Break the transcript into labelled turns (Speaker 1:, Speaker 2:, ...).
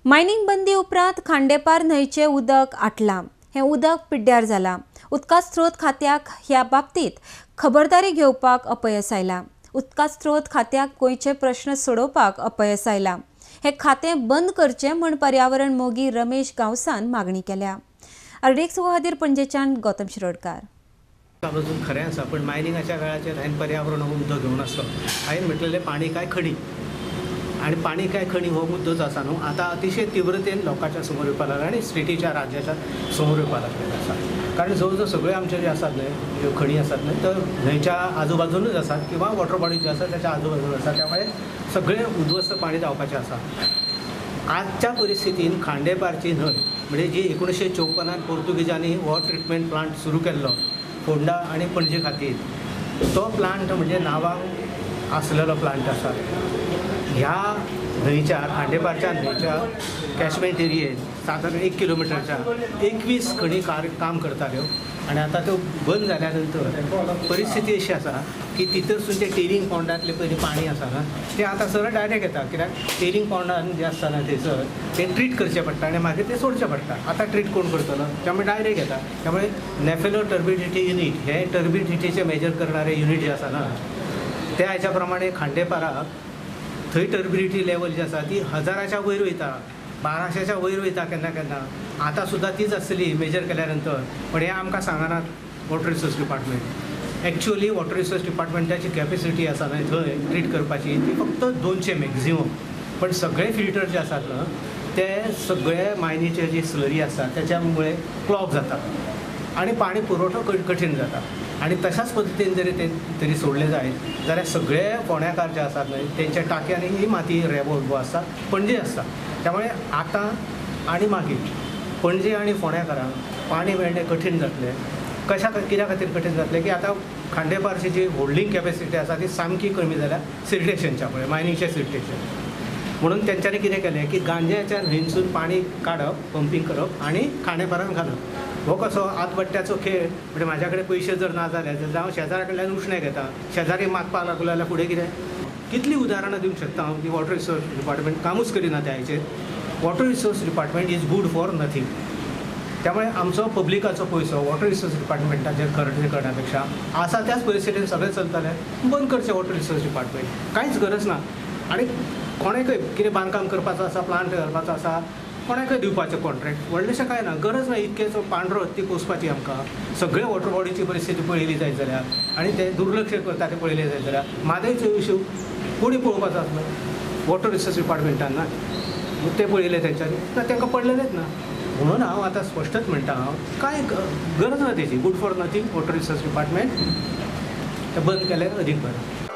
Speaker 1: Mining बंदी उपरांत खांडेपार न्हंयचें उदक आटलां. हें उदक पिड्ड्यार जालां. उदका स्रोत खात्याक ह्या बाबतींत खबरदारी घेवपाक अपयस आयलां. उदका स्रोत खात्याक गोंयचे प्रश्न सोडोवपाक अपयस आयलां. हें खातें बंद करचें म्हूण पर्यावरण मोगी रमेश गांवसान मागणी केल्या. आरडीएक्स खातीर पणजेच्यान गौतम शिरोडकार.
Speaker 2: अजून खरें आसा, पण मायनिंगाच्या वेळाचेर हांवें पर्यावरण हो मुद्दो घेवन आसलो. हांवें म्हटलेलें पाणी काय खणी, आनी पाणी काय खणी हो मुद्दो जो आसा न्हू आतां अतिशय तीव्रतेन लोकांच्या समोर येवपाक लागला आनी स्टेटीच्या राज्याच्या समोर येवपाक लागलेलो आसा. कारण जवळ जवळ सगळे आमचे जे आसात न्हय ज्यो खणी आसात न्हय तर न्हंयच्या आजूबाजूनच आसात किंवा वॉटर बॉडी ज्यो आसा त्याच्या आजूबाजून आसा, त्यामुळे सगळें उद्ध्वस्त पाणी जावपाचें आसा. आजच्या परिस्थितीन खांडेपारची न्हंय म्हणजे जी 1954 पोर्तुगीजांनी हो ट्रिटमेंट प्लांट सुरू केल्लो फोंडा आनी पणजे खातीर, तो प्लांट म्हणजे नांवाक आसलेलो प्लांट आसा. ह्या न्हंयच्या खांडेपारच्या न्हंयच्या कॅचमेंट एरियेन सादारण 1 किलोमिटरच्या 21 खणी काम करताल्यो आनी आतां त्यो बंद जाल्या नंतर परिस्थिती अशी आसा की तितरसून ते टेलिंग पॉन्डांतलें पयलीं पाणी आसा ना तें आतां सरळ डायरेक्ट येता, कित्याक टेलिंग पॉन्डान जें आसता ना थंयसर तें ट्रीट करचें पडटा आनी मागीर तें सोडचें पडटा. आतां ट्रीट कोण करतलो, त्यामुळे डायरेक्ट येता. त्यामुळे नेफेलो टर्बिडिटी युनीट हें टर्बिडिटीचें मेजर करणारें युनीट जें आसा ना त्या हेच्या प्रमाणे खांडेपाराक थंय टर्बिडिटी लेवल जी आसा ती 1000च्या वयर वयता, 1200च्या वयर वयता केन्ना केन्ना. आतां सुद्दां तीच आसतली मेजर केल्या नंतर, पण हें आमकां सांगनात water resource department. Actually water resource डिपार्टमेंटाची capacity आसा न्हय थंय ट्रीट करपाची ती फक्त 200 मॅक्झिमम, पण सगळे फिल्टर जे आसात न्हय ते सगळे मायनीचे जी स्लरी आसा त्याच्या मुळे क्लॉग जाता आनी पाणी पुरवठो कठीण जाता. आनी तशाच पद्दतीन जरी ते तरी सोडले जायत जाल्यार सगळे फोंड्याकार जे आसात न्हय तेंच्या टाक्यांनी ही माती रेबो उबो आसता, पणजे आसता. त्यामुळे आतां आनी मागीर पणजे आनी फोंड्याकारांक पाणी मेळणें कठीण जातलें. कशा कित्या खातीर कठीण जातलें की आतां खांडेपारची जी होल्डींग कॅपेसिटी आसा ती सामकी कमी जाल्या सिल्टेशनच्या मुळे, मायनिंगच्या सिल्टेशन. म्हणून तेंच्यांनी कितें केलें की गांज्याच्या न्हंयसून पाणी काडप, पंपींग करप आनी खांडेपारान घालप. हो कसो आतबट्ट्याचो खेळ, म्हणजे म्हाज्या कडेन पयशे जर ना जाल्यार जाल्यार हांव शेजाऱ्या कडल्यान उश्णें घेता, शेजारी मागपाक लागलो जाल्यार फुडें कितें. कितलीं उदाहरणां दिवंक शकता हांव की वॉटर रिसोर्स डिपार्टमेंट कामूच करिना त्या हेचेर. Water resource department is good for nothing. त्यामुळे आमचो पब्लिकाचो पयसो वॉटर रिसोर्स डिपार्टमेंटाचेर खर्च करण्या पेक्षा आसा त्याच परिस्थितीन सगळें चलतालें बंद करचें वॉटर रिसोर्स डिपार्टमेंट, कांयच गरज ना. आनी कोणाकय कितें बांदकाम करपाचो आसा, प्लांट घालपाचो आसा, कोणाकय दिवपाचें कॉन्ट्रॅक्ट, व्हडलेशें कांय ना, गरज ना इतकेचो पांढरो ती पोसपाची. आमकां सगळे वॉटर बॉडीची परिस्थिती पळयली जायत जाल्यार आनी ते दुर्लक्ष करता ते पळयलें जायत जाल्यार म्हादयचो इशू कोणी पळोवपाचो आसलो वॉटर रिसोर्स डिपार्टमेंटान ना ते पळयलें तेंच्यांनी ना, तांकां पडलेलेंच ना. म्हणून हांव आतां स्पश्टच म्हणटा, हांव कांय गरज ना तेची, good for nothing water resource department, तें बंद केल्यार अदीक बरें.